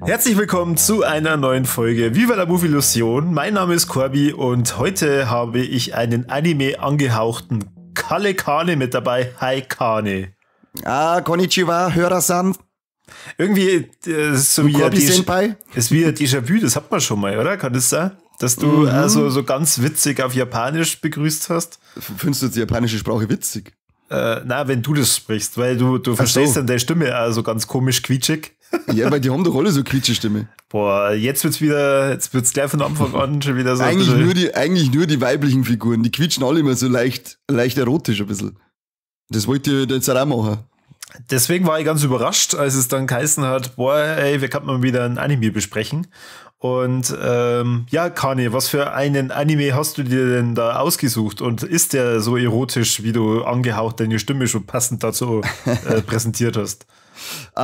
Herzlich willkommen zu einer neuen Folge Viva la Movilusion. Mein Name ist Corby und heute habe ich einen Anime angehauchten Kalle Kane mit dabei. Hi Kane. Ah, konnichiwa, Hörer-san. Irgendwie ist so wie ein Déjà-vu, das hat man schon mal, oder? Kann das sein? Dass du also so ganz witzig auf Japanisch begrüßt hast? Findest du die japanische Sprache witzig? Na, wenn du das sprichst, weil du verstehst dann deine Stimme also ganz komisch quietschig. Ja, weil die haben doch alle so quietsche Stimme. Boah, jetzt wird's gleich von Anfang an schon wieder so. Eigentlich nur die weiblichen Figuren, die quietschen alle immer so leicht erotisch ein bisschen. Das wollte ich jetzt auch machen. Deswegen war ich ganz überrascht, als es dann geheißen hat, boah, ey, wir könnten mal wieder ein Anime besprechen. Und ja, Kane, was für einen Anime hast du dir denn da ausgesucht? Und ist der so erotisch, wie du angehaucht deine Stimme schon passend dazu präsentiert hast? Wir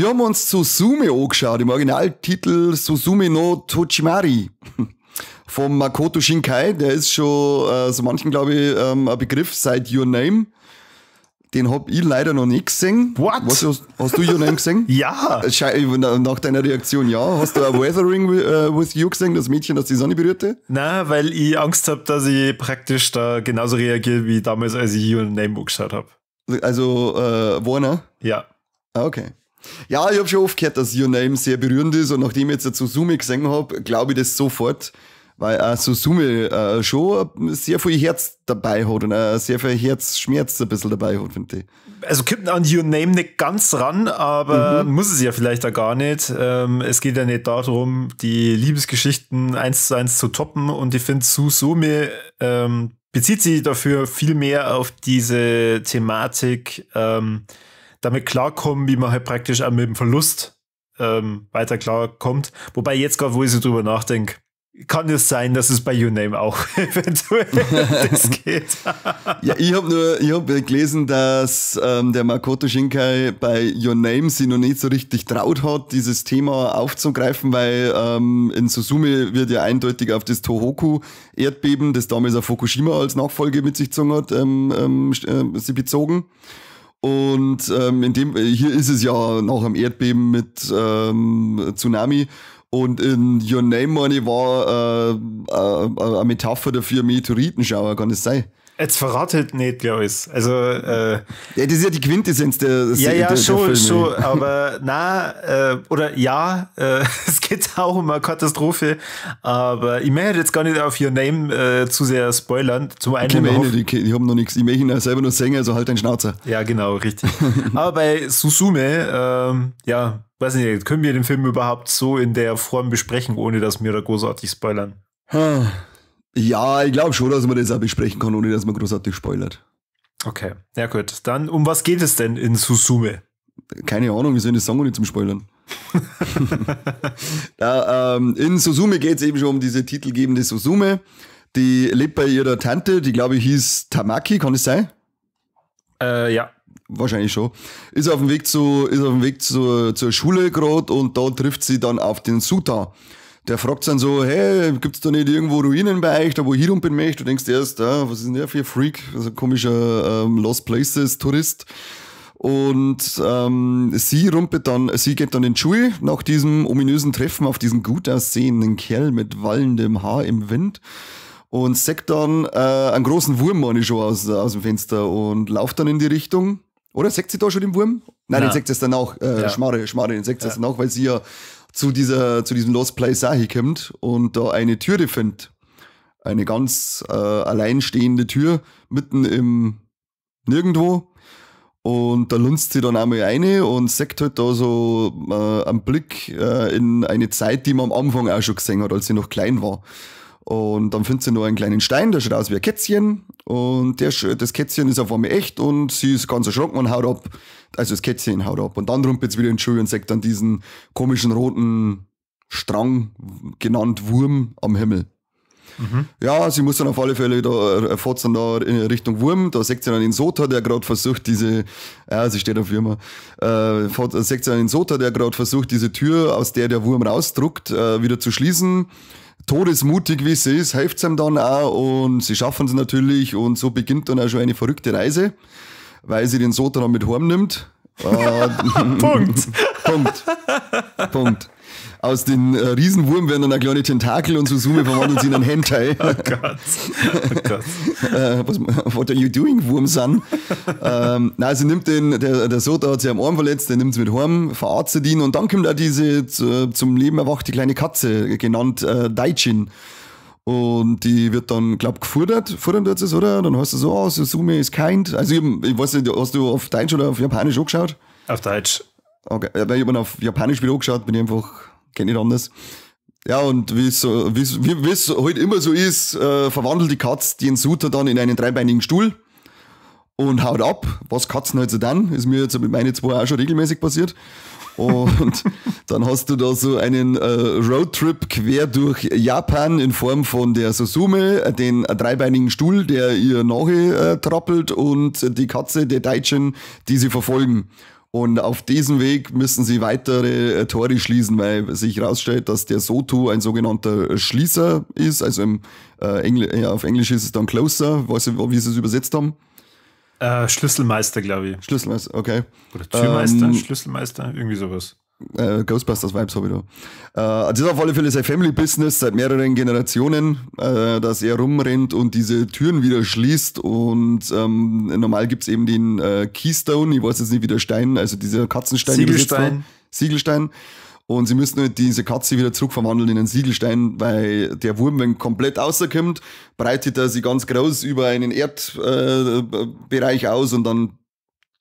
haben uns Suzume angeschaut, im Originaltitel Suzume no Tojimari vom Makoto Shinkai. Der ist schon so manchen, glaube ich, ein Begriff seit Your Name. Den hab ich leider noch nicht gesehen. What? Was, hast du Your Name gesehen? Ja. Nach deiner Reaktion, ja. Hast du auch Weathering with You gesehen, das Mädchen, das die Sonne berührte? Na, weil ich Angst habe, dass ich praktisch da genauso reagiere wie damals, als ich Your Name angeschaut habe. Also, Warner? Ja. Okay. Ja, ich habe schon oft gehört, dass Your Name sehr berührend ist und nachdem ich jetzt Suzume gesehen habe, glaube ich das sofort, weil auch Suzume schon sehr viel Herz dabei hat und auch sehr viel Herzschmerz ein bisschen dabei hat, finde ich. Also kommt an Your Name nicht ganz ran, aber muss es ja vielleicht auch gar nicht. Es geht ja nicht darum, die Liebesgeschichten 1:1 zu toppen und ich finde, Suzume bezieht sich dafür viel mehr auf diese Thematik, damit klarkommen, wie man halt praktisch auch mit dem Verlust weiter klarkommt. Wobei jetzt gerade, wo ich so drüber nachdenke, kann es sein, dass es bei Your Name auch eventuell das geht. Ja, ich hab gelesen, dass der Makoto Shinkai bei Your Name sich noch nicht so richtig traut hat, dieses Thema aufzugreifen, weil in Suzume wird ja eindeutig auf das Tohoku-Erdbeben, das damals auf Fukushima als Nachfolge mit sich gezogen hat, sie bezogen. Und hier ist es ja nach einem Erdbeben mit Tsunami. Und in Your Name, meine, war eine Metapher dafür Meteoritenschauer, kann das sein? Jetzt verratet nicht, glaube ich. Also, ja, das ist ja die Quintessenz der ja, ja, der, schon, der schon, aber na, oder ja, es geht auch um eine Katastrophe, aber ich möchte jetzt gar nicht auf Your Name zu sehr spoilern. Zum einen ich habe noch nichts, ich möchte ihn auch selber noch singen, also halt deinen Schnauzer. Ja, genau, richtig. Aber bei Suzume, ja, weiß nicht, können wir den Film überhaupt so in der Form besprechen, ohne dass wir da großartig spoilern? Ja, ich glaube schon, dass man das auch besprechen kann, ohne dass man großartig spoilert. Okay, ja gut. Dann, um was geht es denn in Suzume? Keine Ahnung, wir sollen das sagen, nicht zum Spoilern. Da, in Suzume geht es eben schon um diese titelgebende Suzume. Die lebt bei ihrer Tante, die glaube ich hieß Tamaki, kann es sein? Ja. Wahrscheinlich schon. Ist auf dem Weg, zur Schule gerade und da trifft sie dann auf den Suta. Der fragt dann so, hey, gibt's da nicht irgendwo Ruinen bei euch, da wo ich hinrumpeln möchte? Du denkst erst, ah, was ist denn der für ein Freak? So ein komischer Lost Places Tourist. Und sie geht dann in die Schule nach diesem ominösen Treffen auf diesen gut aussehenden Kerl mit wallendem Haar im Wind und sägt dann einen großen Wurm, meine ich schon, aus dem Fenster und lauft dann in die Richtung. Oder sägt sie da schon den Wurm? Nein, den sägt sie erst danach. Ja. Schmarre, den sägt sie erst danach, weil sie ja zu diesem Lost Place auch hinkommt und da eine Türe findet. Eine ganz alleinstehende Tür mitten im Nirgendwo. Und da lunzt sie dann einmal rein und sagt halt da so einen Blick in eine Zeit, die man am Anfang auch schon gesehen hat, als sie noch klein war. Und dann findet sie noch einen kleinen Stein, der schaut aus wie ein Kätzchen. Und das Kätzchen ist auf einmal echt und sie ist ganz erschrocken und haut ab. Also das Kätzchen haut ab. Und dann rumpelt sie wieder in die Schule und sagt dann diesen komischen roten Strang, genannt Wurm, am Himmel. Mhm. Ja, sie muss dann auf alle Fälle da, fährt dann da in Richtung Wurm, da sieht sie dann den Sota, der gerade versucht, diese, ja, sie steht auf Würmer, sieht sie dann den Sota, der gerade versucht, diese Tür, aus der der Wurm rausdruckt, wieder zu schließen. Todesmutig, wie sie ist, hilft sie ihm dann auch und sie schaffen es natürlich und so beginnt dann auch schon eine verrückte Reise, weil sie den Sota dann mit heim nimmt. Punkt. Punkt. Punkt. Aus den Riesenwurm werden dann eine kleine Tentakel und Suzume verwandelt sie in einen Hentai. Oh Gott. Oh Gott. What are you doing, Wurm-san? Nein, sie nimmt den, der Sota hat sich am Arm verletzt, der nimmt sie mit heim, verarztet ihn und dann kommt auch diese zum Leben erwachte kleine Katze, genannt Daijin. Und die wird dann, glaub, gefuttert, futtern tut sie es, oder? Dann heißt es so, oh, Suzume is kind. Also ich weiß nicht, hast du auf Deutsch oder auf Japanisch angeschaut? Auf Deutsch. Okay, weil ich hab auf Japanisch wieder angeschaut, bin ich einfach, kenn nicht anders. Ja, und wie es halt immer so ist, verwandelt die Katze den Suter dann in einen dreibeinigen Stuhl und haut ab. Was Katzen halt so dann, ist mir jetzt mit meinen zwei auch schon regelmäßig passiert. Und dann hast du da so einen Roadtrip quer durch Japan in Form von der Suzume, den dreibeinigen Stuhl, der ihr nahe trappelt und die Katze, der Daijin, die sie verfolgen. Und auf diesem Weg müssen sie weitere Tore schließen, weil sich herausstellt, dass der Soto ein sogenannter Schließer ist. Also im, auf Englisch ist es dann Closer. Weißt du, wie sie es übersetzt haben? Schlüsselmeister, glaube ich. Schlüsselmeister, okay. Oder Türmeister, Schlüsselmeister, irgendwie sowas. Ghostbusters-Vibes habe ich da. Das ist auf alle Fälle sein Family-Business seit mehreren Generationen, dass er rumrennt und diese Türen wieder schließt. Und normal gibt's eben den Keystone, ich weiß jetzt nicht, wie der Stein, also dieser Katzenstein. Siegelstein. Siegelstein. Und sie müssen halt diese Katze wieder zurückverwandeln in einen Siegelstein, weil der Wurm, wenn komplett rauskommt, breitet er sich ganz groß über einen Erdbereich aus und dann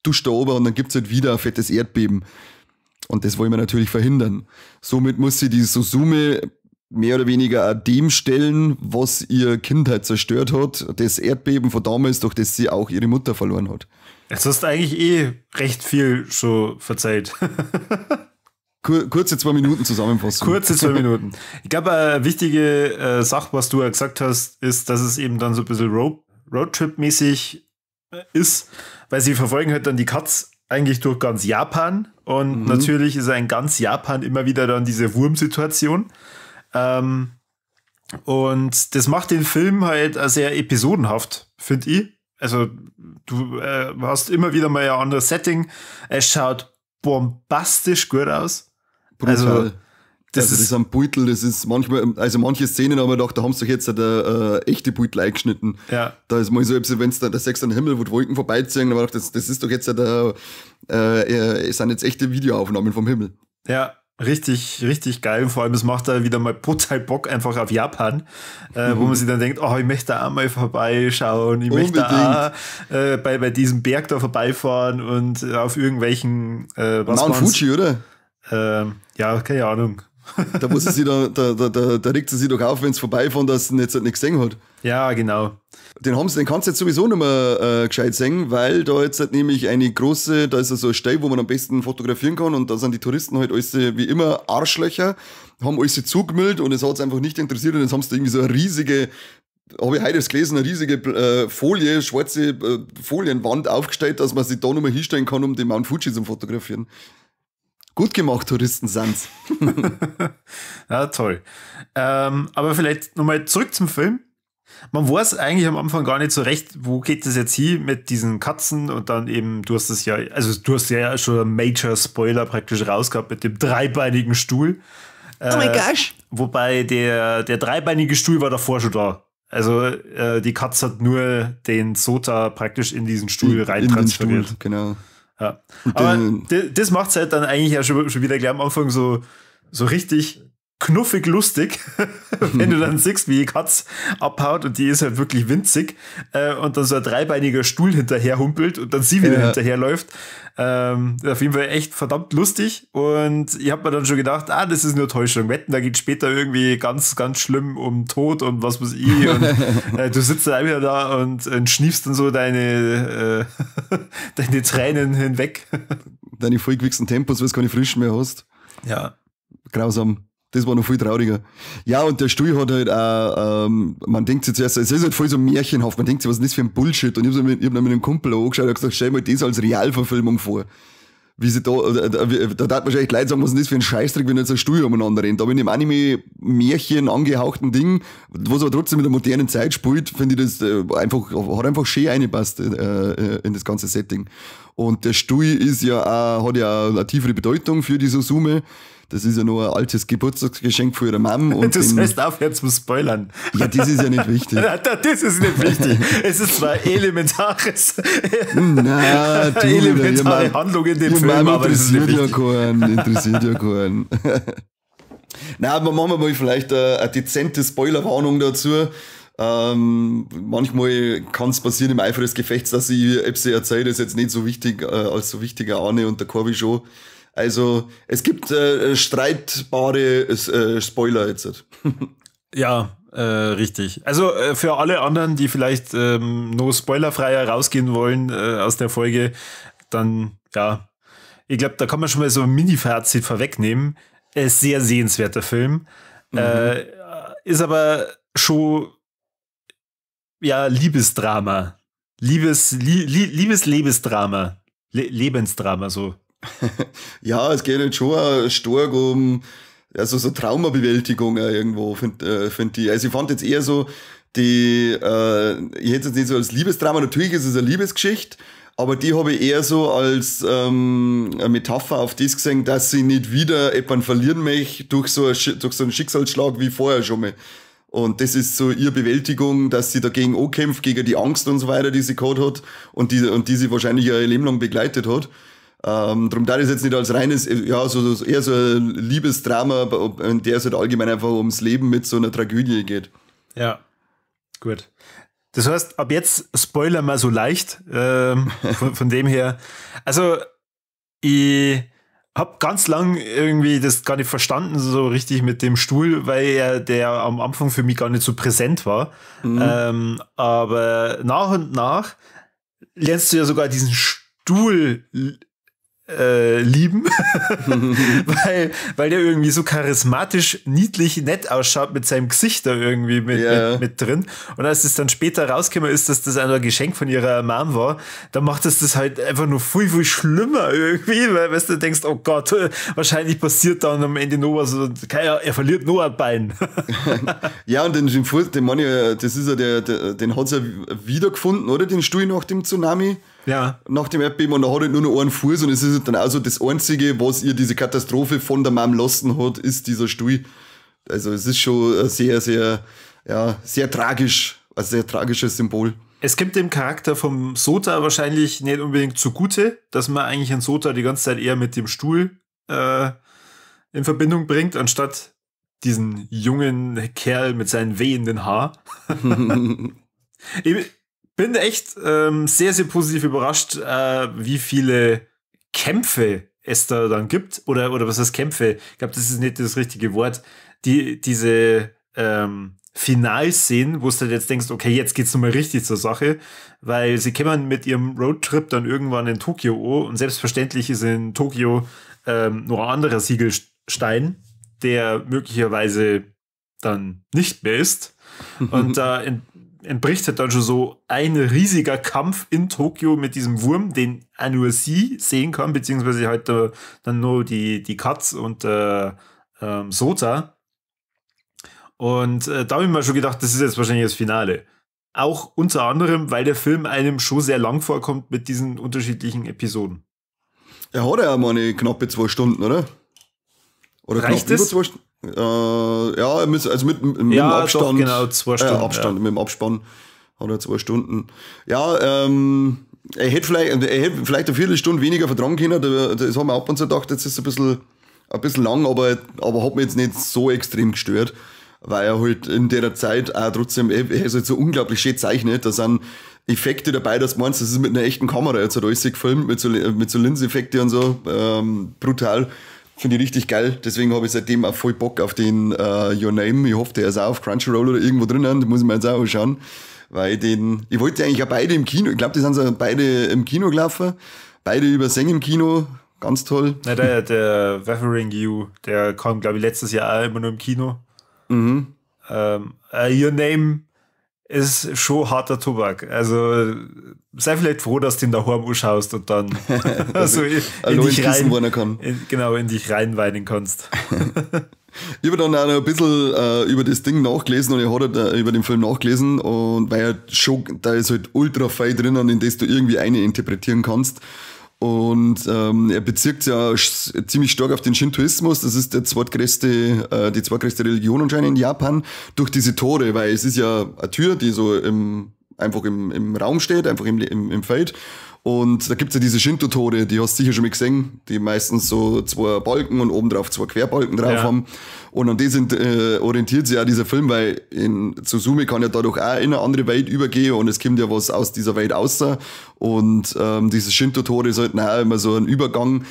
duscht er oben und dann gibt's halt wieder ein fettes Erdbeben. Und das wollen wir natürlich verhindern. Somit muss sie die Suzume mehr oder weniger auch dem stellen, was ihr Kindheit zerstört hat. Das Erdbeben von damals, durch das sie auch ihre Mutter verloren hat. Jetzt hast du eigentlich eh recht viel schon verzeiht. Kurze 2 Minuten Zusammenfassung. Kurze 2 Minuten. Ich glaube, eine wichtige Sache, was du ja gesagt hast, ist, dass es eben dann so ein bisschen Roadtrip-mäßig ist, weil sie verfolgen halt dann die Katz eigentlich durch ganz Japan und natürlich ist in ganz Japan immer wieder dann diese Wurmsituation. Und das macht den Film halt sehr episodenhaft, finde ich. Also du hast immer wieder mal ein anderes Setting. Es schaut bombastisch gut aus. Brutal. Also, das ist ein Beutel, das ist manchmal, also manche Szenen haben wir gedacht, da haben sie doch jetzt der echte Beutel eingeschnitten. Ja. Da ist mal so, wenn es da der sechste Himmel, wo die Wolken vorbeiziehen, dann haben wir gedacht, das ist doch jetzt der, es sind jetzt echte Videoaufnahmen vom Himmel. Ja, richtig, richtig geil. Und vor allem, es macht da wieder mal brutal Bock einfach auf Japan, wo man sich dann denkt, oh, ich möchte da auch mal vorbeischauen, ich möchte da auch bei diesem Berg da vorbeifahren und auf irgendwelchen was Mount Fuji, oder? Ja, keine Ahnung. Da muss sie sich da regt sie sich doch auf, wenn sie vorbeifahren, dass sie jetzt halt nicht gesehen hat. Ja, genau. Den kannst du jetzt sowieso nicht mehr gescheit sehen, weil da jetzt halt nämlich eine große, da ist ja so ein Stell, wo man am besten fotografieren kann und da sind die Touristen halt alles wie immer Arschlöcher, haben alles zugemüllt und es hat es einfach nicht interessiert und jetzt haben sie da irgendwie so eine riesige, habe ich heute erst gelesen, eine riesige Folie, schwarze Folienwand aufgestellt, dass man sich da nochmal hinstellen kann, um den Mount Fuji zu fotografieren. Gut gemacht, Touristen sind's. Ja, toll. Aber vielleicht nochmal zurück zum Film. Man weiß eigentlich am Anfang gar nicht so recht, wo geht das jetzt hin mit diesen Katzen und dann eben, du hast es ja, also du hast ja schon einen Major Spoiler praktisch rausgehabt mit dem dreibeinigen Stuhl. Oh my gosh. Wobei der dreibeinige Stuhl war davor schon da. Also die Katze hat nur den Sota praktisch in diesen Stuhl rein transferiert. Stuhl, genau. Ja. Aber das macht es halt dann eigentlich ja schon wieder gleich am Anfang so richtig knuffig lustig, wenn du dann siehst, wie die Katze abhaut und die ist halt wirklich winzig und dann so ein dreibeiniger Stuhl hinterher humpelt und dann sie wieder hinterherläuft. Auf jeden Fall echt verdammt lustig und ich habe mir dann schon gedacht, das ist nur Täuschung. Wetten, da geht später irgendwie ganz, ganz schlimm um Tod und was weiß ich und du sitzt dann wieder da und schniefst dann so deine, deine Tränen hinweg. Deine vollgewichsten Tempos, weil du keine Frischen mehr hast. Ja. Grausam. Das war noch viel trauriger. Ja, und der Stuhl hat halt auch, man denkt sich zuerst, es ist halt voll so märchenhaft, man denkt sich, was ist das für ein Bullshit? Und ich hab mit einem Kumpel angeschaut und gesagt, stell mir das als Realverfilmung vor. Wie sie da da wahrscheinlich Leute sagen, was ist das für ein Scheißdreck, wenn jetzt ein Stuhl umeinander rennt. Aber in dem Anime-Märchen angehauchten Ding, was aber trotzdem in der modernen Zeit spielt, finde ich das einfach, hat einfach schön reingepasst in das ganze Setting. Und der Stuhl ist ja auch, hat ja auch eine tiefere Bedeutung für die Suzume. Das ist ja nur ein altes Geburtstagsgeschenk für ihre Mom. Und das heißt, aufhören zum Spoilern. Ja, das ist ja nicht wichtig. Das ist nicht wichtig. Es ist zwar elementares, Na, du, elementare Handlung in dem Film, aber das ist nicht wichtig. Interessiert ja keinen. Na, aber machen wir mal vielleicht eine dezente Spoilerwarnung dazu. Manchmal kann es passieren im Eifer des Gefechts, dass ich etwas erzähle, das ist jetzt nicht so wichtig, als so wichtiger Ahne und der Corby schon. Also, es gibt streitbare Spoiler jetzt. Ja, richtig. Also für alle anderen, die vielleicht noch spoilerfreier rausgehen wollen aus der Folge, dann, ja, ich glaube, da kann man schon mal so ein Mini-Fazit vorwegnehmen. Sehr sehenswerter Film. Mhm. Ist aber schon, ja, Liebesdrama. Liebes-Lebensdrama. Lebensdrama, so. Ja, es geht halt schon stark um also so Traumabewältigung irgendwo, find ich. Also ich fand jetzt eher so, ich hätte es jetzt nicht so als Liebesdrama, natürlich ist es eine Liebesgeschichte, aber die habe ich eher so als eine Metapher auf das gesehen, dass sie nicht wieder jemanden verlieren möchte durch so einen Schicksalsschlag wie vorher schon mal. Und das ist so ihre Bewältigung, dass sie dagegen ankämpft, gegen die Angst und so weiter, die sie gehabt hat und die sie wahrscheinlich ihr Leben lang begleitet hat. Darum da ist jetzt nicht als reines, ja, so eher so ein Liebesdrama, in der es halt allgemein einfach ums Leben mit so einer Tragödie geht. Ja, gut. Das heißt, ab jetzt spoilern wir so leicht, von dem her. Also, ich hab ganz lang irgendwie das gar nicht verstanden, so richtig mit dem Stuhl, weil der am Anfang für mich gar nicht so präsent war. Mhm. Aber nach und nach lernst du ja sogar diesen Stuhl lieben, weil der irgendwie so charismatisch, niedlich, nett ausschaut mit seinem Gesicht da irgendwie mit drin. Und als es dann später rausgekommen ist, dass das ein Geschenk von ihrer Mom war, dann macht das halt einfach nur viel, viel schlimmer irgendwie, weil weißt du, denkst, oh Gott, wahrscheinlich passiert dann am Ende noch was, und er verliert nur ein Bein. Ja, und den Fuß, den Mann, das ist ja den hat's ja wiedergefunden, oder? Den Stuhl nach dem Tsunami. Ja. Nach dem Erdbeben, und da hat er nur noch einen Fuß, und es ist dann auch so das Einzige, was ihr diese Katastrophe von der Mom lassen hat, ist dieser Stuhl. Also es ist schon sehr, sehr, ja, sehr tragisch, ein sehr tragisches Symbol. Es kommt dem Charakter vom Sota wahrscheinlich nicht unbedingt zugute, dass man eigentlich einen Sota die ganze Zeit eher mit dem Stuhl in Verbindung bringt, anstatt diesen jungen Kerl mit seinem wehenden Haar. Ich bin echt sehr, sehr positiv überrascht, wie viele Kämpfe es da dann gibt. Oder was heißt Kämpfe? Ich glaube, das ist nicht das richtige Wort. Diese Finalszenen, wo du jetzt denkst, okay, jetzt geht's nochmal richtig zur Sache, weil sie kommen mit ihrem Roadtrip dann irgendwann in Tokio an, und selbstverständlich ist in Tokio noch ein anderer Siegelstein, der möglicherweise dann nicht mehr ist. Und da entbricht halt dann schon so ein riesiger Kampf in Tokio mit diesem Wurm, den auch nur sie sehen kann, beziehungsweise halt dann nur die Katz und Sota. Und da habe ich mir schon gedacht, das ist jetzt wahrscheinlich das Finale. Auch unter anderem, weil der Film einem schon sehr lang vorkommt mit diesen unterschiedlichen Episoden. Er hat ja mal eine knappe 2 Stunden, oder? Oder reicht knapp es? Über 2 Stunden? Ja, also mit dem Abstand. Doch, genau, 2 Stunden. Abstand, ja. Mit dem Abspann hat er 2 Stunden. Ja, er hätte vielleicht eine Viertelstunde weniger vertragen können. Das haben wir ab und zu gedacht, jetzt ist es ein bisschen lang, aber hat mich jetzt nicht so extrem gestört, weil er halt in der Zeit auch trotzdem, er ist halt so unglaublich schön zeichnet, da sind Effekte dabei, dass du meinst, das ist mit einer echten Kamera jetzt halt alles gefilmt, mit so Linseneffekte und so, brutal. Finde ich richtig geil, deswegen habe ich seitdem auch voll Bock auf den Your Name. Ich hoffe, der ist auch auf Crunchyroll oder irgendwo drinnen, da muss ich mir jetzt auch anschauen. Weil ich wollte eigentlich auch beide im Kino, ich glaube, die sind so beide im Kino gelaufen, beide übersehen im Kino, ganz toll. Na, der Weathering You, der kam, glaube ich, letztes Jahr auch immer nur im Kino. Mhm. Your Name ist schon harter Tobak. Also sei vielleicht froh, dass du ihn daheim anschaust und dann so in dich rein, kann. In dich reinweinen kannst. Ich habe dann auch noch ein bisschen über das Ding nachgelesen und ich habe halt, über den Film nachgelesen und weil ja schon, da ist halt ultra viel drinnen, in das du irgendwie eine interpretieren kannst. Und er bezirkt sich ja ziemlich stark auf den Shintoismus, das ist der zweitgrößte, die zweitgrößte Religion anscheinend in Japan, durch diese Tore, weil es ist ja eine Tür, die so einfach im Raum steht, einfach im Feld. Und da gibt's ja diese Shinto-Tore, die hast du sicher schon mal gesehen, die meistens so zwei Balken und obendrauf zwei Querbalken drauf haben. Und an die sind, orientiert sich auch dieser Film, weil in Suzume kann ja dadurch auch in eine andere Welt übergehen und es kommt ja was aus dieser Welt außer. Und diese Shinto-Tore sollten auch immer so einen Übergang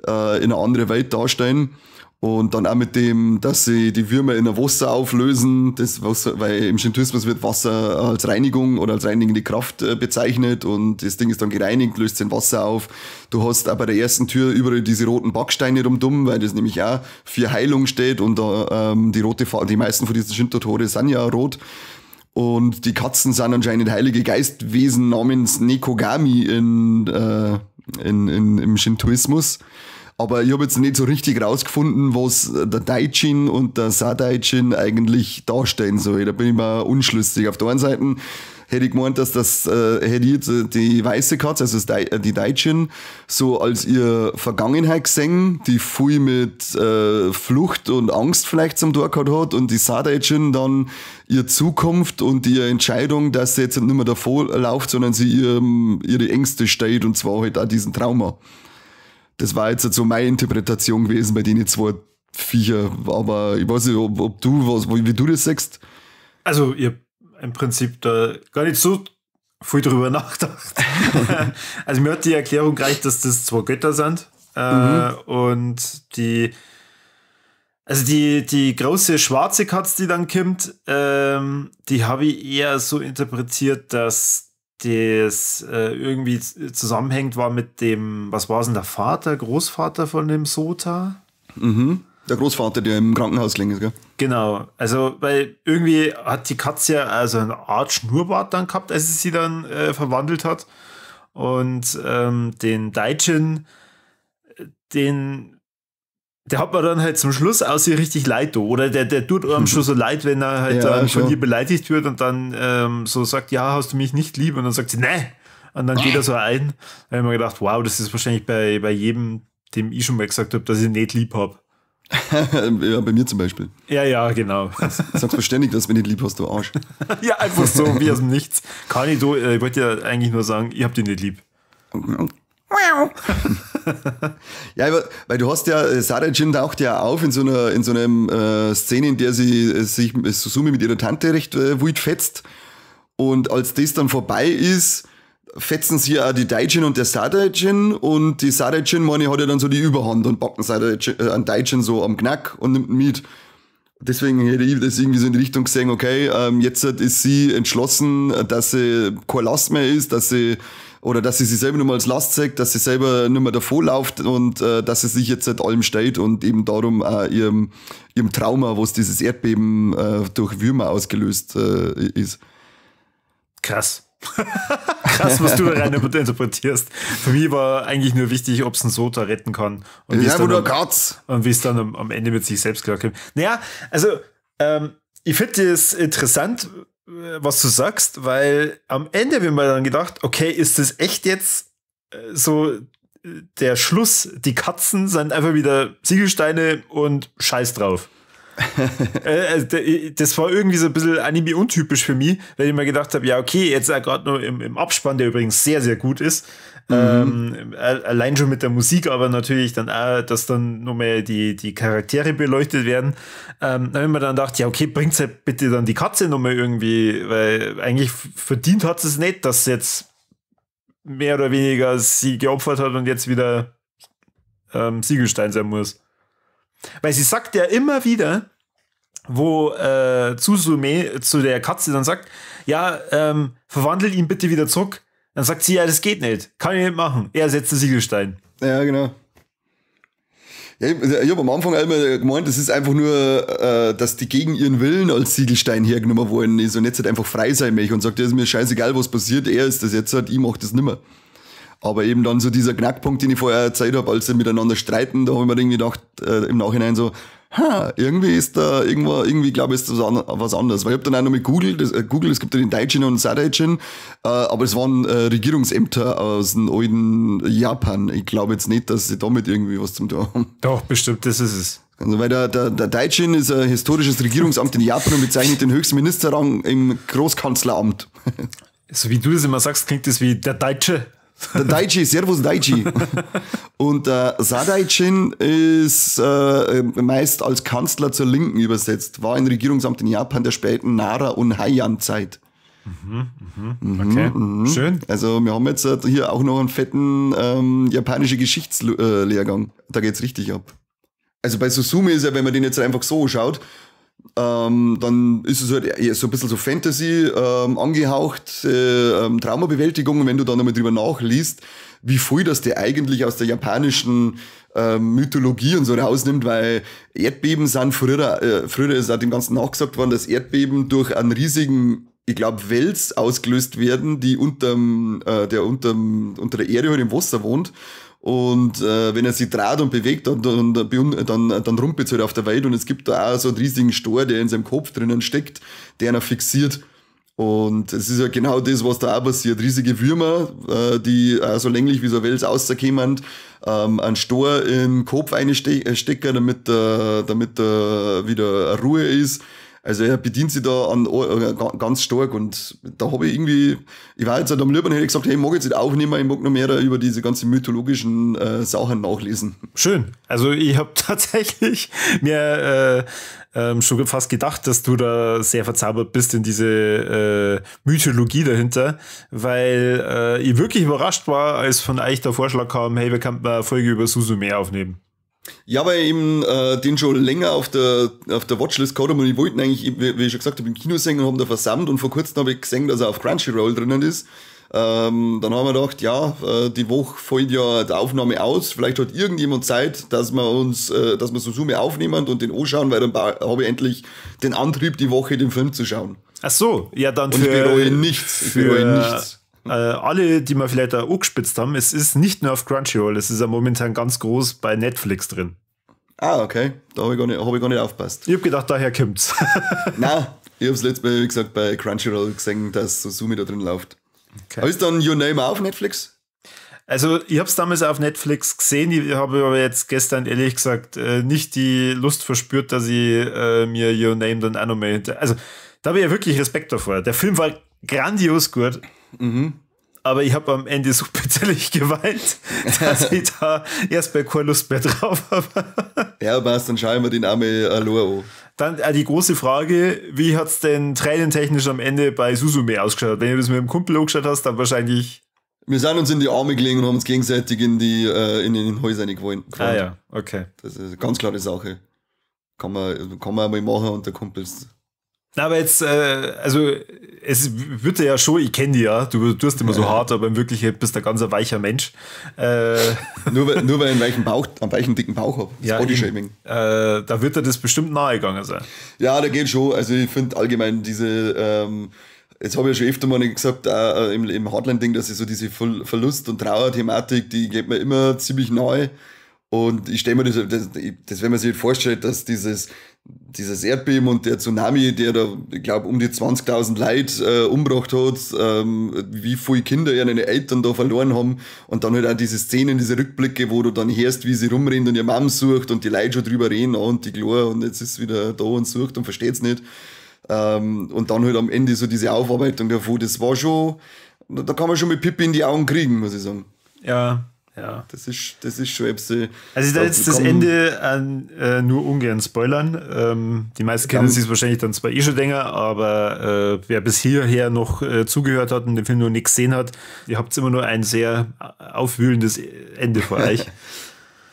in eine andere Welt darstellen. Und dann auch mit dem, dass sie die Würmer in ein Wasser auflösen, das Wasser, weil im Shintoismus wird Wasser als Reinigung oder als reinigende Kraft bezeichnet und das Ding ist dann gereinigt, löst sein Wasser auf. Du hast auch bei der ersten Tür überall diese roten Backsteine rumdumm, weil das nämlich auch für Heilung steht und da, die rote Farbe, die meisten von diesen Shinto-Tore sind ja rot. Und die Katzen sind anscheinend heilige Geistwesen namens Nekogami im Shintoismus. Aber ich habe jetzt nicht so richtig rausgefunden, was der Daijin und der Sadaijin eigentlich darstellen soll. Da bin ich mir unschlüssig. Auf der einen Seite hätte ich gemeint, dass das hätte ich jetzt die weiße Katze, also die Daijin, so als ihr Vergangenheit gesehen, die viel mit Flucht und Angst vielleicht zum Tor gehabt hat, und die Sadaijin dann ihr Zukunft und ihre Entscheidung, dass sie jetzt nicht mehr davor läuft, sondern sie ihre Ängste steht, und zwar halt auch diesen Trauma. Das war jetzt so meine Interpretation gewesen bei denen zwei Viecher. Aber ich weiß nicht, ob du, wie du das sagst. Also, ihr im Prinzip da gar nicht so viel drüber nachgedacht. Also, mir hat die Erklärung gereicht, dass das zwei Götter sind. Und die große schwarze Katze, die dann kommt, die habe ich eher so interpretiert, dass das irgendwie zusammenhängt war mit dem, was war es denn, der Vater, Großvater von dem Sota? Mhm. Der Großvater, der im Krankenhaus gelegen ist, gell? Genau, also weil irgendwie hat die Katze ja also eine Art Schnurrbart dann gehabt, als sie sie dann verwandelt hat. Und den Daijin, der hat man dann halt zum Schluss aus ihr richtig leid, oder der tut einem schon so leid, wenn er halt dann von ihr beleidigt wird und dann so sagt, ja, hast du mich nicht lieb? Und dann sagt sie, ne! Und dann geht er so ein. Da habe ich mir gedacht, wow, das ist wahrscheinlich bei jedem, dem ich schon mal gesagt habe, dass ich ihn nicht lieb habe. Ja, bei mir zum Beispiel. Ja, ja, genau. Sagst du ständig, dass du mich nicht lieb hast, du Arsch. Ja, einfach so, wie aus dem Nichts. Kann ich, du, ich wollte ja eigentlich nur sagen, ich hab dich nicht lieb. Ja, weil du hast ja, Sadaijin taucht ja auf in so einer Szene, in der sie sich Suzume mit ihrer Tante recht wild fetzt. Und als das dann vorbei ist, fetzen sie ja auch die Daijin und der Sadaijin, und die Sadaijin, meine ich, hat ja dann so die Überhand und packen an Daijin so am Knack und nimmt ihn mit. Deswegen hätte ich das irgendwie so in die Richtung gesehen, okay, jetzt ist sie entschlossen, dass sie keine Last mehr ist, dass sie sich selber nicht mehr als Last zeigt, dass sie selber nicht mehr davor läuft und dass sie sich jetzt seit allem steht und eben darum auch ihrem Trauma, was dieses Erdbeben durch Würmer ausgelöst ist. Krass. Krass, was du da rein interpretierst. Für mich war eigentlich nur wichtig, ob es einen Sota retten kann. Und ja, wo du Katz. Und wie es dann am Ende mit sich selbst klarkommt. Naja, also ich finde es interessant, was du sagst, weil am Ende habe ich mir dann gedacht, okay, ist das echt jetzt so der Schluss? Die Katzen sind einfach wieder Ziegelsteine und scheiß drauf. Das war irgendwie so ein bisschen anime-untypisch für mich, weil ich mir gedacht habe, ja okay, jetzt gerade nur im Abspann, der übrigens sehr, sehr gut ist, allein schon mit der Musik, aber natürlich dann auch, dass dann nochmal die Charaktere beleuchtet werden. Da habe ich mir dann gedacht, ja okay, bringt's halt bitte dann die Katze nochmal irgendwie, weil eigentlich verdient hat es nicht, dass jetzt mehr oder weniger sie geopfert hat und jetzt wieder Ziegelstein sein muss. Weil sie sagt ja immer wieder, wo Suzume zu der Katze dann sagt, ja, verwandel ihn bitte wieder zurück. Dann sagt sie, ja, das geht nicht. Kann ich nicht machen. Er setzt den Siegelstein. Ja, genau. Ja, ich hab am Anfang immer gemeint, das ist einfach nur, dass die gegen ihren Willen als Ziegelstein hergenommen worden ist und jetzt halt einfach frei sein möchte und sagt, ja, ist mir scheißegal, was passiert, er ist das jetzt halt, ich mach das nimmer. Aber eben dann so dieser Knackpunkt, den ich vorher erzählt habe, als sie miteinander streiten, da habe ich mir irgendwie gedacht, im Nachhinein so, ha, irgendwie ist da irgendwo, irgendwie glaube ich, ist das was anderes. Weil ich habe dann auch noch mit Google, es gibt ja den Daijin und Sadaijin, aber es waren Regierungsämter aus dem alten Japan. Ich glaube jetzt nicht, dass sie damit irgendwie was zum tun haben. Doch, bestimmt, das ist es. Also, weil der Daijin ist ein historisches Regierungsamt in Japan und bezeichnet den höchsten Ministerrang im Großkanzleramt. So wie du das immer sagst, klingt das wie der Deutsche. Der Daichi, Servus Daichi. Und Sadaijin ist meist als Kanzler zur Linken übersetzt, war ein Regierungsamt in Japan der späten Nara- und Heian-Zeit. Okay, schön. Also wir haben jetzt hier auch noch einen fetten japanischen Geschichtslehrgang. Da geht's richtig ab. Also bei Suzume ist ja, wenn man den jetzt einfach so schaut, dann ist es halt eher so ein bisschen so Fantasy angehaucht, Traumabewältigung. Und wenn du dann nochmal drüber nachliest, wie viel das der eigentlich aus der japanischen Mythologie und so rausnimmt, weil Erdbeben sind früher ist auch dem Ganzen nachgesagt worden, dass Erdbeben durch einen riesigen, ich glaube, Wels ausgelöst werden, die unter der Erde halt im Wasser wohnt. Und wenn er sich dreht und bewegt, dann rumpelt es halt auf der Welt. Und es gibt da auch so einen riesigen Stor, der in seinem Kopf drinnen steckt, der ihn fixiert. Und es ist ja genau das, was da auch passiert. Riesige Würmer, die auch so länglich wie so ein Wels rauskommen, einen Stor in den Kopf einstecken, damit wieder Ruhe ist. Also er bedient sich da ganz stark und da habe ich irgendwie, ich war jetzt halt am liebsten, hätte ich gesagt, hey, ich mag jetzt nicht aufnehmen, ich mag noch mehr über diese ganzen mythologischen Sachen nachlesen. Schön. Also ich habe tatsächlich mir schon fast gedacht, dass du da sehr verzaubert bist in diese Mythologie dahinter, weil ich wirklich überrascht war, als von euch der Vorschlag kam, hey, wir könnten eine Folge über Suzume aufnehmen. Ja, weil ich eben den schon länger auf der Watchlist gehabt habe und ich wollte ihn eigentlich, wie ich schon gesagt habe, im Kino sehen und haben da versammelt und vor kurzem habe ich gesehen, dass er auf Crunchyroll drinnen ist. Dann haben wir gedacht, ja, die Woche fällt ja die Aufnahme aus, vielleicht hat irgendjemand Zeit, dass wir Suzume aufnehmen und den anschauen, weil dann habe ich endlich den Antrieb, die Woche den Film zu schauen. Ach so, ja dann und ich bereue nichts. Ich bereue nichts. Alle, die wir vielleicht da angespitzt haben, es ist nicht nur auf Crunchyroll, es ist ja momentan ganz groß bei Netflix drin. Ah, okay. Da habe ich gar nicht aufgepasst. Ich habe gedacht, daher kommt's. Nein, ich habe es letztes Mal, wie gesagt, bei Crunchyroll gesehen, dass Suzume da drin läuft. Okay. Aber ist dann Your Name auf Netflix? Also, ich habe es damals auf Netflix gesehen, ich habe aber jetzt gestern ehrlich gesagt nicht die Lust verspürt, dass ich mir Your Name dann auch noch mal hinter... Also, da habe ich ja wirklich Respekt davor. Der Film war grandios gut. Mhm. Aber ich habe am Ende so bitterlich geweint, dass ich da erst bei keine Lust mehr drauf habe. Ja, passt, dann schauen wir den Arme allein an. Dann die große Frage, wie hat's denn tränentechnisch am Ende bei Suzume ausgeschaut? Wenn du das mit dem Kumpel angeschaut hast, dann wahrscheinlich... Wir sind uns in die Arme gelegen und haben uns gegenseitig in den Häusern geweint. Ah ja, okay. Das ist eine ganz klare Sache. Kann man mal machen unter Kumpels. Na, aber jetzt, also es wird ja schon, ich kenne dich ja, du tust immer so hart, aber in Wirklichkeit bist du ein ganz ein weicher Mensch. Nur weil ich einen weichen Bauch, einen weichen, dicken Bauch habe. Das ja, Bodyshaming. Da wird dir das bestimmt nahe gegangen sein. Ja, da geht schon. Also ich finde allgemein diese, jetzt habe ich ja schon öfter mal gesagt, auch im Hardline-Ding, dass ich so diese Verlust- und Trauer-Thematik, die geht mir immer ziemlich nahe. Und ich stelle mir das, wenn man sich vorstellt, dass dieses Erdbeben und der Tsunami, der da, ich glaube, um die 20.000 Leute umgebracht hat, wie viele Kinder ihre Eltern da verloren haben und dann halt auch diese Szenen, diese Rückblicke, wo du dann hörst, wie sie rumrennt und ihre Mom sucht und die Leute schon drüber reden, oh, und die Chlor und jetzt ist sie wieder da und sucht und versteht's nicht. Und dann halt am Ende so diese Aufarbeitung davon, das war schon, da kann man schon mit Pipi in die Augen kriegen, muss ich sagen. Ja. Ja. Das ist schon etwas. Also da jetzt das Ende an, nur ungern spoilern. Die meisten kennen sich wahrscheinlich dann zwar eh schon länger, aber wer bis hierher noch zugehört hat und den Film noch nicht gesehen hat, ihr habt immer nur ein sehr aufwühlendes Ende vor euch.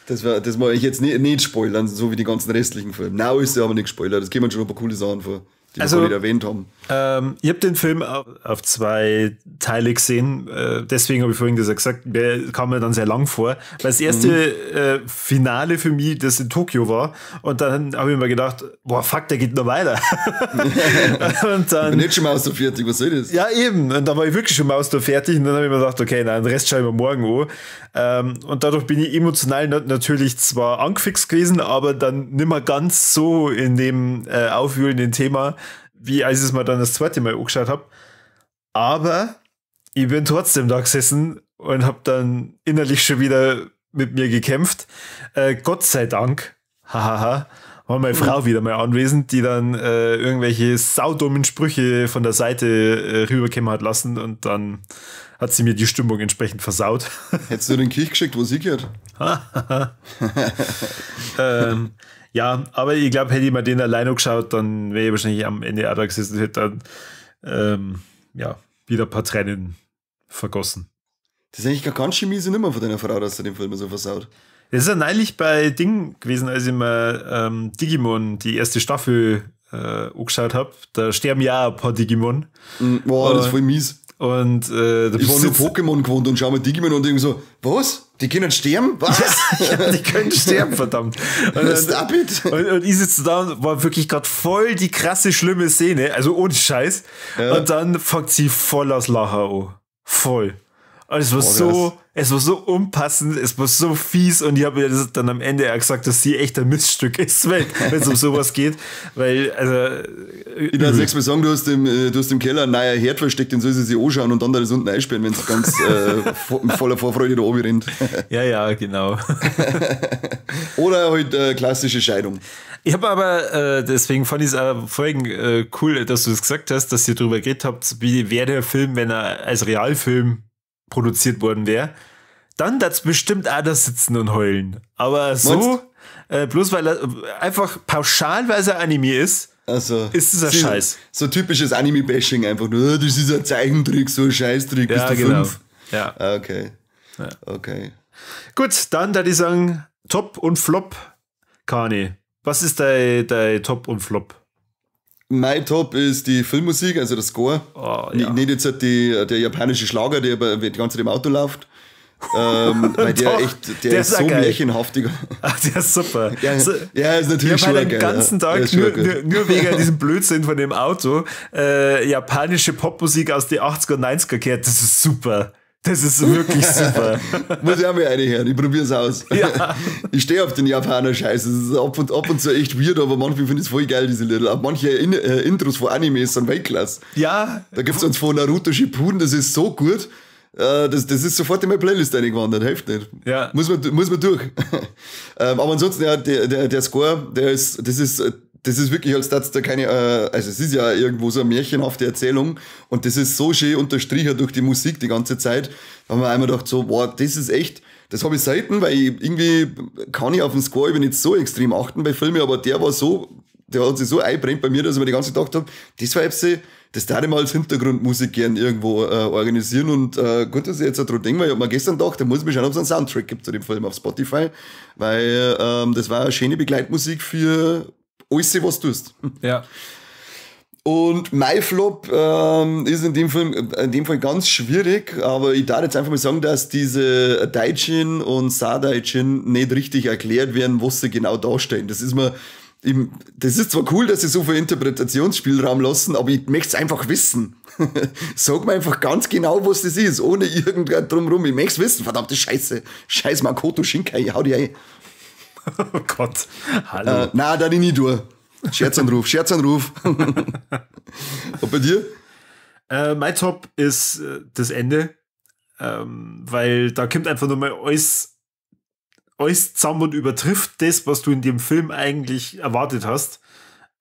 Das mag ich jetzt nicht spoilern, so wie die ganzen restlichen Filme. Nein, ist ja aber nicht gespoilert. Das kämen schon ein paar coole Sachen vor, die wir nicht erwähnt haben. Ich habe den Film auf 2 Teile gesehen, deswegen habe ich vorhin das ja gesagt, der kam mir dann sehr lang vor, weil das erste Finale für mich das in Tokio war und dann habe ich mir gedacht, boah, fuck, der geht noch weiter. Und dann, ich bin nicht schon mal so fertig, was soll das? Ja, eben, und dann war ich wirklich schon mal so fertig und dann habe ich mir gedacht, okay, nein, den Rest schaue ich mir morgen an. Und dadurch bin ich emotional natürlich zwar angefixt gewesen, aber dann nicht mehr ganz so in dem aufwühlenden Thema, wie als ich es mir dann das zweite Mal angeschaut habe. Aber ich bin trotzdem da gesessen und habe dann innerlich schon wieder mit mir gekämpft. Gott sei Dank, hahaha, war meine Frau wieder mal anwesend, die dann irgendwelche saudummen Sprüche von der Seite rüberkommen hat lassen und dann hat sie mir die Stimmung entsprechend versaut. Hättest du den Kirch geschickt, wo sie gehört? Ja, aber ich glaube, hätte ich mir den alleine geschaut, dann wäre ich wahrscheinlich am Ende auch da gesessen und hätte dann wieder ein paar Tränen vergossen. Das ist eigentlich ganz schön miese Nummer von deiner Frau, dass du den Film so versaut. Das ist ja neulich bei Ding gewesen, als ich mir Digimon, die erste Staffel, angeschaut habe. Da sterben ja auch ein paar Digimon. Boah, das ist voll mies. Und, ich war nur Pokémon gewohnt und schau mir Digimon und irgendwie so, was? Die können sterben? Was? Ja, die können sterben, verdammt. Und dann, Stop it. Und ich sitze da und war wirklich gerade voll die krasse, schlimme Szene, also ohne Scheiß. Ja. Und dann fängt sie voll aus Lachen an. Voll. Und es war es war so unpassend, es war so fies und ich habe ihr das dann am Ende auch gesagt, dass sie echt ein Miststück ist, wenn es um sowas geht. Weil, also. Ich darf sechs Mal sagen, du hast im Keller einen neuen Herd versteckt, den soll sie sich anschauen und dann da das unten einsperren, wenn sie ganz voller Vorfreude da oben rennt. Ja, ja, genau. Oder halt klassische Scheidung. Ich habe aber, deswegen fand ich es auch vorhin cool, dass du es gesagt hast, dass ihr darüber geredet habt, wie wäre der Film, wenn er als Realfilm produziert worden wäre, dann darf's bestimmt auch da sitzen und heulen. Aber so, bloß weil er einfach pauschalweise Anime ist, also, ist es ein Scheiß. So typisches Anime-Bashing einfach nur, das ist ein Zeichentrick, so ein Scheißtrick, ja, bist du genau. 5. Ja. Okay. Ja. Okay. Gut, dann da die sagen, Top und Flop, Kani. Was ist dein Top und Flop? Mein Top ist die Filmmusik, also der Score. Oh, ja. Nicht jetzt der japanische Schlager, der die ganze Zeit im Auto läuft. Weil der Doch, echt, der ist so geil. Märchenhaftig. Ach, der ist super. Ja, so, ja, ist natürlich ich schon habe den geil, ganzen ja. Tag nur wegen diesem Blödsinn von dem Auto japanische Popmusik aus den 80er und 90er gehört. Das ist super. Das ist wirklich super. Muss ich auch mal reinhören. Ich probier's aus. Ja. Ich stehe auf den Japaner-Scheiß. Das ist ab und zu echt weird, aber manchmal finde ich es voll geil, diese Little. Auch manche Intros von Animes sind Weltklasse. Ja. Da gibt's uns von Naruto Shippuden, das ist so gut. Das ist sofort in meine Playlist reingewandert, hilft nicht. Ja. Muss man durch. Aber ansonsten, ja, der Score, das ist wirklich, als dass da keine, also es ist ja irgendwo so eine märchenhafte Erzählung und das ist so schön unterstrichen durch die Musik die ganze Zeit. Da haben wir einmal gedacht so, boah, das ist echt, das habe ich selten, weil ich irgendwie kann ich auf den Score, ich bin nicht so extrem achten bei Filmen, aber der war so, der hat sich so eingebrennt bei mir, dass ich mir die ganze Zeit gedacht habe, das war jetzt, das darf ich mal als Hintergrundmusik gern irgendwo organisieren und gut, dass ich jetzt auch dran denke, weil ich hab mir gestern gedacht, da muss ich mir schauen, ob es einen Soundtrack gibt zu dem Film auf Spotify, weil das war eine schöne Begleitmusik für alles, was du tust. Ja. Und mein Flop ist in dem Fall ganz schwierig, aber ich darf jetzt einfach mal sagen, dass diese Daijin und Sadaijin nicht richtig erklärt werden, was sie genau darstellen. Das ist mir, das ist zwar cool, dass sie so viel Interpretationsspielraum lassen, aber ich möchte es einfach wissen. Sag mir einfach ganz genau, was das ist, ohne irgendwas drumrum. Ich möchte es wissen, verdammte Scheiße. Scheiß Makoto Shinkai, hau dich ein. Oh Gott, hallo. Nein, da ich nie durch. Scherzanruf. Und bei dir? Mein Top ist das Ende, weil da kommt einfach nochmal alles zusammen und übertrifft das, was du in dem Film eigentlich erwartet hast.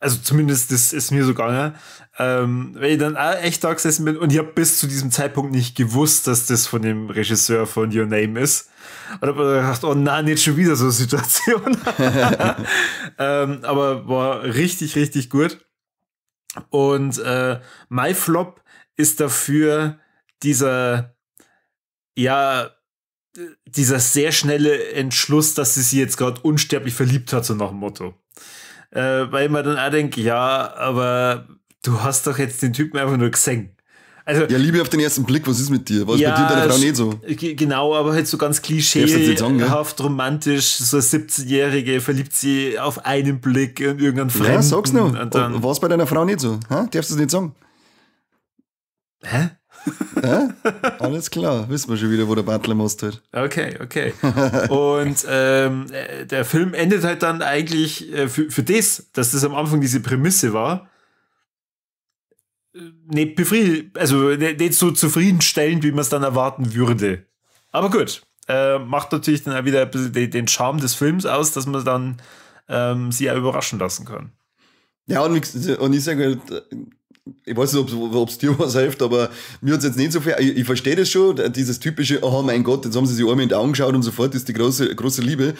Also zumindest das ist mir so gegangen. Weil ich dann auch echt da gesessen bin und ich habe bis zu diesem Zeitpunkt nicht gewusst, dass das von dem Regisseur von Your Name ist. Und habe mir gedacht, oh nein, jetzt schon wieder so eine Situation. Aber war richtig, richtig gut. Und mein Flop ist dafür dieser sehr schnelle Entschluss, dass sie sich jetzt gerade unsterblich verliebt hat, so nach dem Motto. Weil man dann auch denkt, ja, aber du hast doch jetzt den Typen einfach nur gesehen. Also, ja, Liebe auf den ersten Blick, was ist mit dir? Was ja, bei dir und deiner Frau nicht so? Genau, aber halt so ganz klischeehaft, romantisch, so eine 17-Jährige verliebt sie auf einen Blick in irgendeinen Fremden. Ja, sag's noch. War's bei deiner Frau nicht so? Ha? Darfst du es nicht sagen? Hä? Ja? Alles klar, wissen wir schon wieder, wo der Butler most halt. Okay, okay. Und der Film endet halt dann eigentlich für das, dass das am Anfang diese Prämisse war, nicht also nicht so zufriedenstellend, wie man es dann erwarten würde. Aber gut, macht natürlich dann auch wieder ein bisschen den Charme des Films aus, dass man dann sie auch überraschen lassen kann. Ja, und ich sage halt, ich weiß nicht, ob es dir was hilft, aber mir hat es jetzt nicht so viel. Ich verstehe das schon, dieses typische, oh mein Gott, jetzt haben sie sich einmal in die Augen geschaut und sofort ist die große, große Liebe.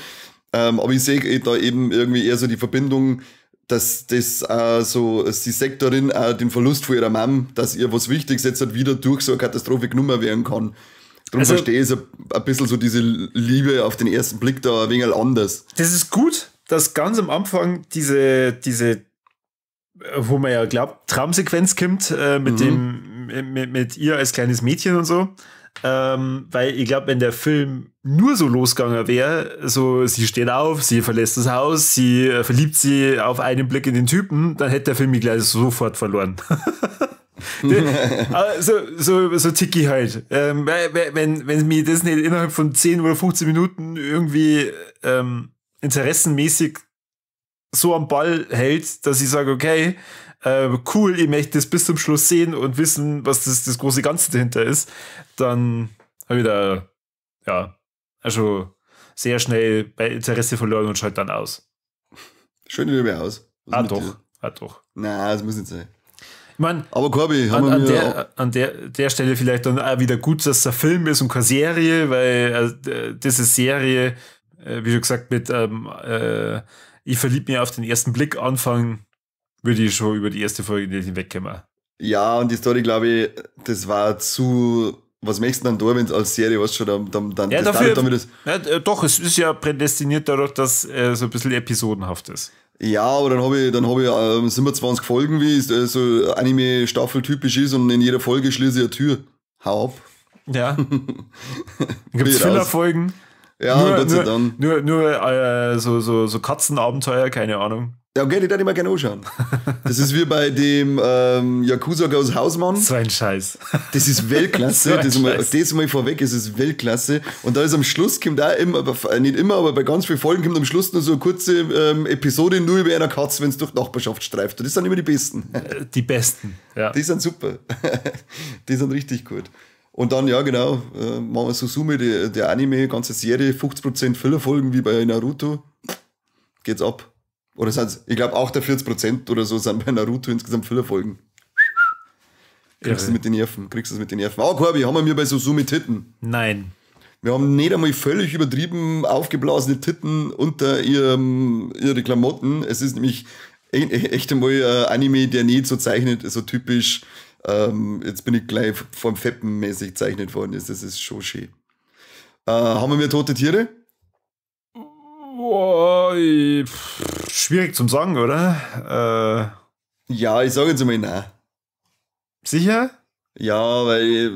Aber ich sehe da eben irgendwie eher so die Verbindung, dass das so, sie sagt darin auch den Verlust von ihrer Mom, dass ihr was Wichtiges jetzt halt wieder durch so eine Katastrophe genommen werden kann. Darum also, verstehe ich so ein bisschen so diese Liebe auf den ersten Blick da ein wenig anders. Das ist gut, dass ganz am Anfang diese wo man ja glaubt, Traumsequenz kommt mit ihr als kleines Mädchen und so. Weil ich glaube, wenn der Film nur so losgegangen wäre, so sie steht auf, sie verlässt das Haus, sie verliebt sie auf einen Blick in den Typen, dann hätte der Film mich gleich sofort verloren. So tick ich halt. Wenn mir das nicht innerhalb von 10 oder 15 Minuten irgendwie interessenmäßig so am Ball hält, dass ich sage, okay, cool, ich möchte das bis zum Schluss sehen und wissen, was das große Ganze dahinter ist, dann habe ich da, ja, also sehr schnell bei Interesse verloren und schalte dann aus. Schön über aus. Was ah doch. Nein, das muss nicht sein. Ich meine, aber Corby, haben an der Stelle vielleicht dann auch wieder gut, dass es ein Film ist und keine Serie, weil diese Serie, wie schon gesagt, mit ich verliebe mich auf den ersten Blick anfangen, würde ich schon über die erste Folge nicht hinwegkommen. Ja, und die Story, glaube ich, das war zu. Was möchtest du dann da, wenn es als Serie, was schon dann ja, das dafür, damit das ja, doch, es ist ja prädestiniert dadurch, dass so ein bisschen episodenhaft ist. Ja, aber dann habe ich 27 Folgen, wie es so Anime-Staffel typisch ist, und in jeder Folge schließe ich eine Tür. Hau ab. Ja. Dann gibt es Filler-Folgen. Ja, Gott sei Dank. Nur so Katzenabenteuer, keine Ahnung. Ja, okay, die darf ich mir gerne anschauen. Das ist wie bei dem Yakuza Goes Hausmann. So ein Scheiß. Das ist Weltklasse. So das mal vorweg, es ist Weltklasse. Und da ist am Schluss, kommt auch immer, nicht immer, aber bei ganz vielen Folgen kommt am Schluss nur so eine kurze Episode nur über eine Katze, wenn es durch die Nachbarschaft streift. Und das sind immer die Besten. Die Besten, ja. Die sind super. Die sind richtig gut. Und dann, ja genau, machen wir Suzume, der Anime, ganze Serie, 50% Füllerfolgen wie bei Naruto. Geht's ab. Oder sind, ich glaube, 48% oder so sind bei Naruto insgesamt Füllerfolgen. Kriegst du mit den Nerven, kriegst du es mit den Nerven. Ah, Corby, haben wir mir bei Suzume Titten? Nein. Wir haben nicht einmal völlig übertrieben aufgeblasene Titten unter ihre Klamotten. Es ist nämlich echt einmal ein Anime, der nicht so zeichnet, so typisch, jetzt bin ich gleich vom Feppen mäßig zeichnet worden ist. Das ist schon schön. Haben wir tote Tiere? Oh, schwierig zum sagen, oder? Ja, ich sage jetzt einmal nein. Sicher? Ja, weil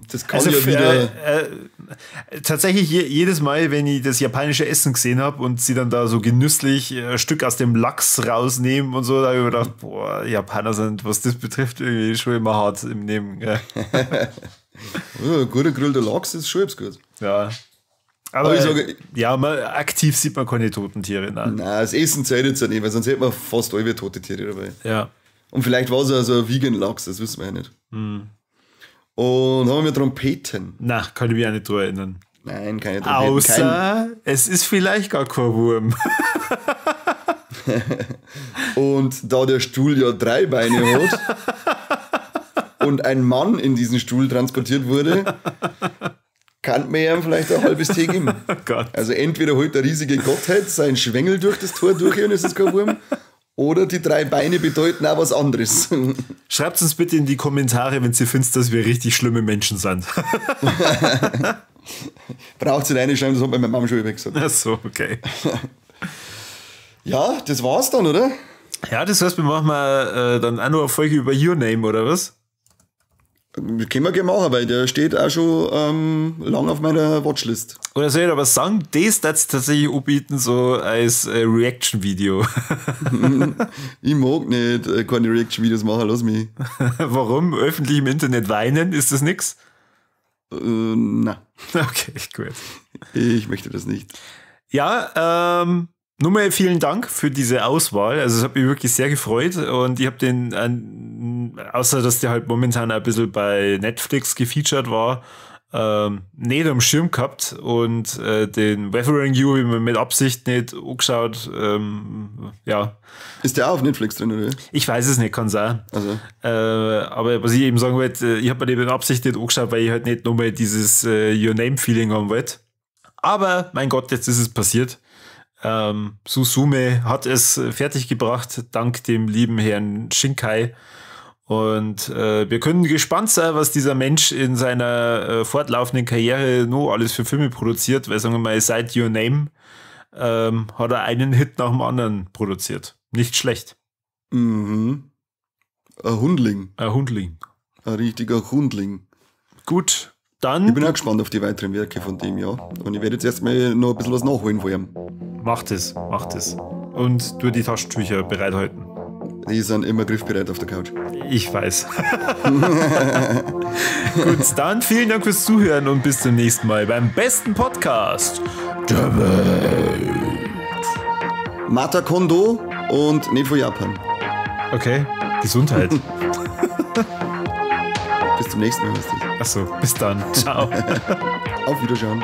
das kann also ja wieder... Tatsächlich jedes Mal, wenn ich das japanische Essen gesehen habe und sie dann da so genüsslich ein Stück aus dem Lachs rausnehmen und so, da habe ich mir gedacht, boah, Japaner sind, was das betrifft, irgendwie schon immer hart im Nehmen. Ja. Ja, guter gegrillter Lachs ist schon etwas gut. Ja. Aber ich sage, ja, man, aktiv sieht man keine toten Tiere. Nein, das Essen zählt jetzt ja nicht, weil sonst hätte man fast alle tote Tiere dabei. Ja. Und vielleicht war es ja so ein Vegan-Lachs, das wissen wir ja nicht. Hm. Und haben wir Trompeten? Na, kann ich mich auch nicht drüber erinnern. Nein, keine Trompeten. Außer, es ist vielleicht gar kein Wurm. Und da der Stuhl ja 3 Beine hat und ein Mann in diesen Stuhl transportiert wurde, kann man ihm vielleicht ein halbes Tee geben. Oh Gott. Also entweder holt der riesige Gottheit seinen Schwengel durch das Tor durch und es ist kein Wurm, oder die 3 Beine bedeuten auch was anderes. Schreibt uns bitte in die Kommentare, wenn ihr findet, dass wir richtig schlimme Menschen sind. Braucht ihr nicht reinschreiben, das hat meine Mama schon immer gesagt. Ach so, okay. Ja, das war's dann, oder? Ja, das heißt, wir machen mal dann auch noch eine Folge über Your Name, oder was? Können wir gerne machen, weil der steht auch schon lang auf meiner Watchlist. Oder soll ich aber sagen, das darf ich tatsächlich anbieten, so als Reaction-Video. Ich mag nicht keine Reaction-Videos machen, lass mich. Warum? Öffentlich im Internet weinen, ist das nix? Na. Okay, gut. Ich möchte das nicht. Ja, nochmal vielen Dank für diese Auswahl. Also es hat mich wirklich sehr gefreut und ich habe den, außer dass der halt momentan ein bisschen bei Netflix gefeatured war, nicht am Schirm gehabt und den Weathering You habe ich mir mit Absicht nicht angeschaut. Ja. Ist der auch auf Netflix drin, oder? Ich weiß es nicht, kann sein. Also. Aber was ich eben sagen wollte, ich habe mir den mit Absicht nicht angeschaut, weil ich halt nicht nochmal dieses Your Name-Feeling haben wollte. Aber, mein Gott, jetzt ist es passiert. Suzume hat es fertiggebracht, dank dem lieben Herrn Shinkai. Und wir können gespannt sein, was dieser Mensch in seiner fortlaufenden Karriere noch alles für Filme produziert, weil, sagen wir mal, seit Your Name hat er einen Hit nach dem anderen produziert. Nicht schlecht. Mhm. Ein Hundling. Ein Hundling. Ein richtiger Hundling. Gut, dann. Ich bin auch gespannt auf die weiteren Werke von dem, ja. Und ich werde jetzt erstmal noch ein bisschen was nachholen von ihm. Macht es, macht es. Und du die Taschentücher bereithalten. Die sind immer griffbereit auf der Couch. Ich weiß. Gut, dann vielen Dank fürs Zuhören und bis zum nächsten Mal beim besten Podcast der Welt. Mata Kondo und nicht von Japan. Okay, Gesundheit. Bis zum nächsten Mal. Achso, bis dann. Ciao. Auf Wiederschauen.